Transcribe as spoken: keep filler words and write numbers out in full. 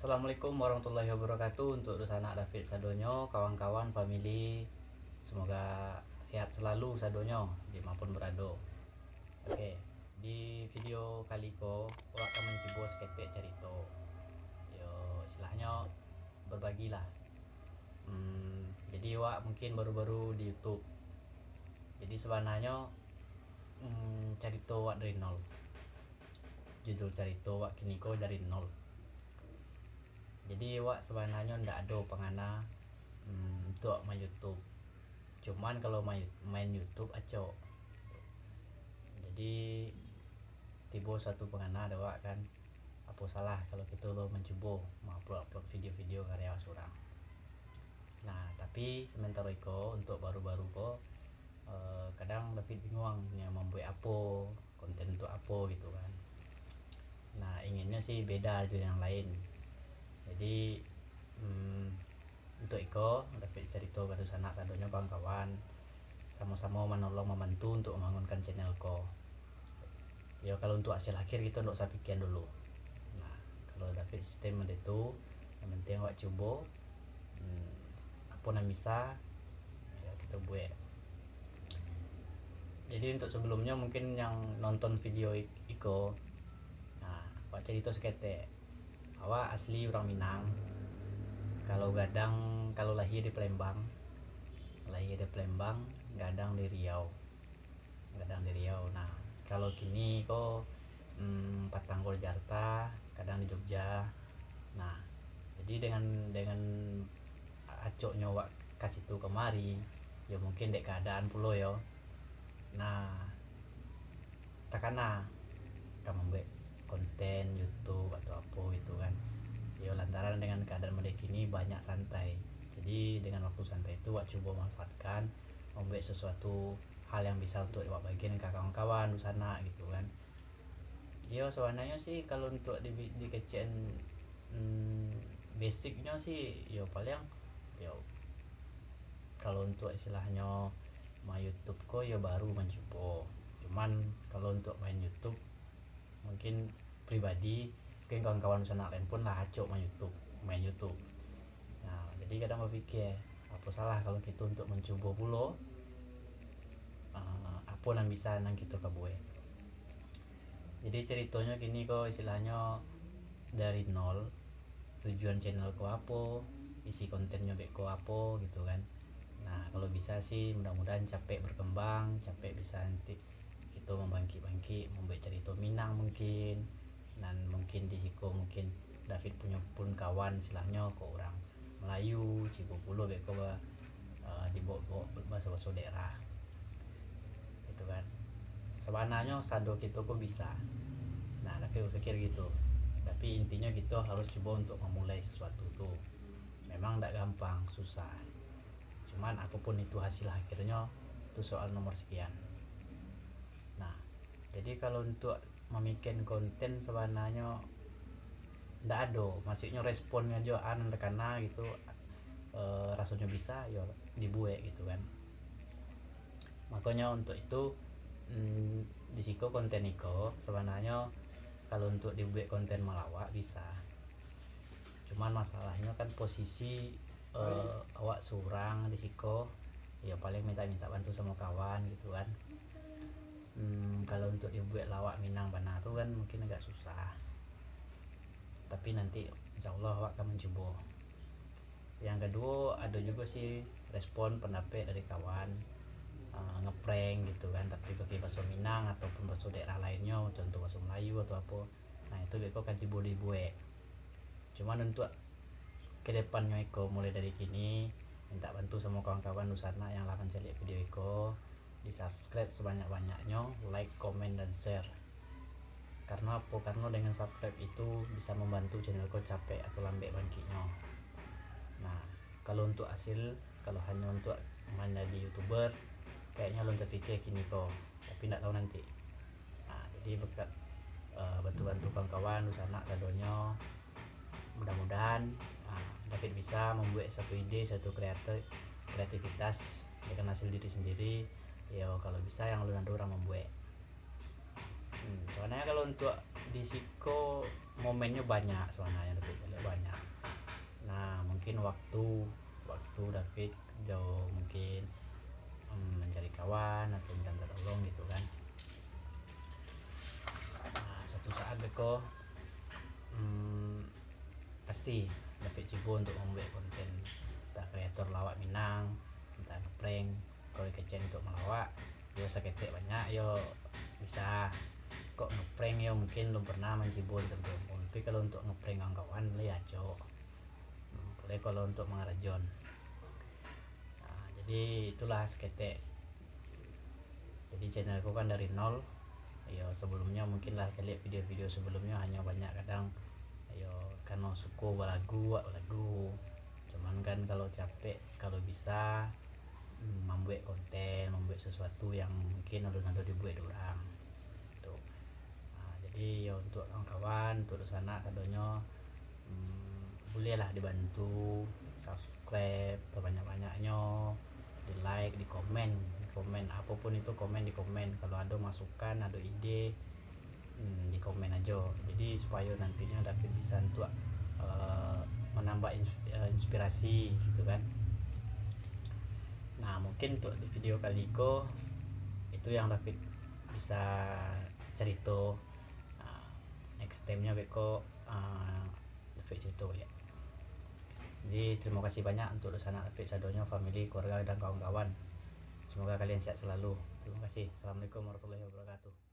Assalamualaikum warahmatullahi wabarakatuh. Untuk dunsanak David sadonyo, kawan-kawan, famili, semoga sehat selalu sadonyo di ma pun berado. Oke, di video kali ko, wak ka mancubo saketek carito. Yo, istilahnyo berbagi lah. Hmm, jadi wak mungkin baru-baru di YouTube. Jadi sabananyo, hmm, carito wak dari nol. Judul carito wak kini ko dari nol. Jadi wak sabananyo ndak ado pangana, hmm, untuak main YouTube. Cuman kalau main, main YouTube acok. Jadi tibo suatu pangana dek wak kan, apo salah kalau kito lo mancubo ma-upload-upload video-video karya wak surang. Nah, tapi sementaro iko, untuk baru-baru ko, eh, kadang David bingung nyo mambuek apo, konten untuk apo gitu kan. Nah, inginnyo sih beda jo yang lain. Jadi, mm, untuk iko, David carito ka dunsanak sadonyo kawan-kawan, samo-samo manolong mambantu untuk mambangunkan channel ko. Yo, kalau untuk hasil akhir kito ndak usah pikian dulu. Nah, kalau David sistem model tu, yang penting awak cubo, hmm, apo nan bisa, yo, kito buek. Jadi untuk sebelumnyo mungkin yang nonton video ik-, iko, nah, awak carito saketek. Awak asli urang Minang. Kalau gadang, kalau lahia di Palembang, lahia di Palembang, gadang di Riau. Gadang di Riau. Nah, kalau kini ko, mm, patang ko di Jakarta, kadang di Jogja. Nah, jadi dengan, dengan acoknyo wak ka situ kamari, yo mungkin dek keadaan pulo yo. Nah, takana ka mambuek konten YouTube atau apo gitu kan. Yo, lantaran dengan keadaan model kini banyak santai. Jadi dengan waktu santai tu wak cubo manfaatkan mambuek sesuatu hal yang bisa untuk wak bagian ka kawan-kawan, dunsanak gitu kan. Yo, sabananyo sih kalau untuk di, di kecek, mm, basicnyo sih, yo paling, yo, kalau untuk istilahnyo main YouTube ko, yo baru mancubo. Cuman kalau untuk main YouTube, mungkin pribadi, mungkin kawan-kawan dunsanak lain pun lah acok main YouTube, main YouTube. Nah, jadi kadang bapikia, apo salah kalau kito untuk mancubo pulo, ah, apo nan bisa nan kito ka buek. Jadi caritonyo kini ko istilahnyo dari nol, tujuan channel ko apo, isi kontennyo beko apo gitu kan. Nah, kalau bisa sih mudah-mudahan capek berkembang, capek bisa nanti kito mambangkik-bangkik, mambuek carito Minang mungkin. Nan mungkin di siko mungkin David punyo pun kawan istilahnyo ko urang Melayu, cubo pulo beko ba-, eh, dibaok-baok baso-baso daerah. Gitu kan. Sabananyo sado kito ko bisa. Nah, David bapikir gitu. Tapi intinyo kito harus cubo untuk mamulai sasuatu tu. Memang ndak gampang, susah. Cuman apopun itu hasil akhirnyo, tu soal nomor sekian. Nah, jadi kalau untuk mamikian konten sabananyo ndak ado, maksudnyo responnyo jo a nan takana gitu, eh, rasonyo bisa, yo dibuek gitu kan. Makonyo untuk itu, mm, di siko konten iko sabananyo kalau untuk dibuek konten malawak bisa. Cuman masalahnyo kan posisi, eh, awak surang di siko, yo paling minta-minta bantu samo kawan gitu kan. Hmm, kalau untuk dibuek lawak Minang bana tu kan mungkin agak susah. Tapi nanti insya Allah awak akan mancubo. Yang kaduo, ado jugo sih respon pandapek dari kawan, eh, ngeprank gitu kan, tapi pakai baso Minang ataupun baso daerah lainnyo, contoh baso Melayu atau apo. Nah, itu beko kan cubo dibuek. Cuman untuk kedepannyo iko, mulai dari kini, minta bantu samo kawan-kawan dunsanak yang lah mancaliak video iko, di-subscribe sabanyak-banyaknyo, like, komen, dan share. Karno apo? Karno dengan subscribe itu bisa mambantu channel ko capek atau lambek bangkiknyo. Nah, kalau untuk hasil, kalau hanyo untuk manjadi YouTuber, kayaknyo alun tapikia kini ko, tapi ndak tahu nanti. Nah, jadi berkat, eh, bantu-bantu kawan-kawan, dunsanak sadonyo, mudah-mudahan, ah, David bisa mambuek satu ide, satu kreati-, kreativitas dengan hasil diri sendiri. Yo, kalau bisa yang alun ado urang mambuek. Hmm, sabananyo kalau untuk di siko, Momennyo banyak sabananyo, David, banyak. Nah, mungkin waktu, waktu David jo mungkin, mm, mancari kawan atau minta tolong gitu kan. Nah, suatu saat beko, mm, pasti David cubo untuk mambuek konten, entah kreator lawak Minang, entah ngeprank. Kalau kecek untuk malawak, yo saketek banyak, yo bisa. Kok ngeprank, yo mungkin belum pernah mancibo di tempat umum. Tapi kalau untuk ngeprank kawan-kawan, boleh acok. Hmm, boleh kalau untuk mangarajon. Nah, jadi itulah saketek. Jadi channel ku kan dari nol. Yo, sebelumnyo mungkin lah caliak video-video sebelumnyo, hanyo banyak kadang yo karano suko balagu, buat balagu. Cuman kan kalau capek, kalau bisa, mm, mambuek konten, mambuek sesuatu yang mungkin alun ado dibuek dek urang. Tu. Ah, jadi yo untuk kawan-kawan, untuk dunsanak sadonyo, mm, buliahlah dibantu subscribe sebanyak-banyaknyo, di like, di komen, di komen apopun itu, komen di komen. Kalau ado masukan, ado ide, mm, di komen ajo. Jadi supayo nantinyo David bisa untuk, eh, manambah ins-, eh, inspirasi gitu kan. Nah, mungkin untuk di video kali ko itu yang David bisa carito. Nah, next time-nyo beko, eh, David carito baliak. Jadi, terima kasih banyak untuk dunsanak David sadonyo, family, keluarga, dan kawan-kawan. Semoga kalian sehat selalu. Terima kasih. Assalamualaikum warahmatullahi wabarakatuh.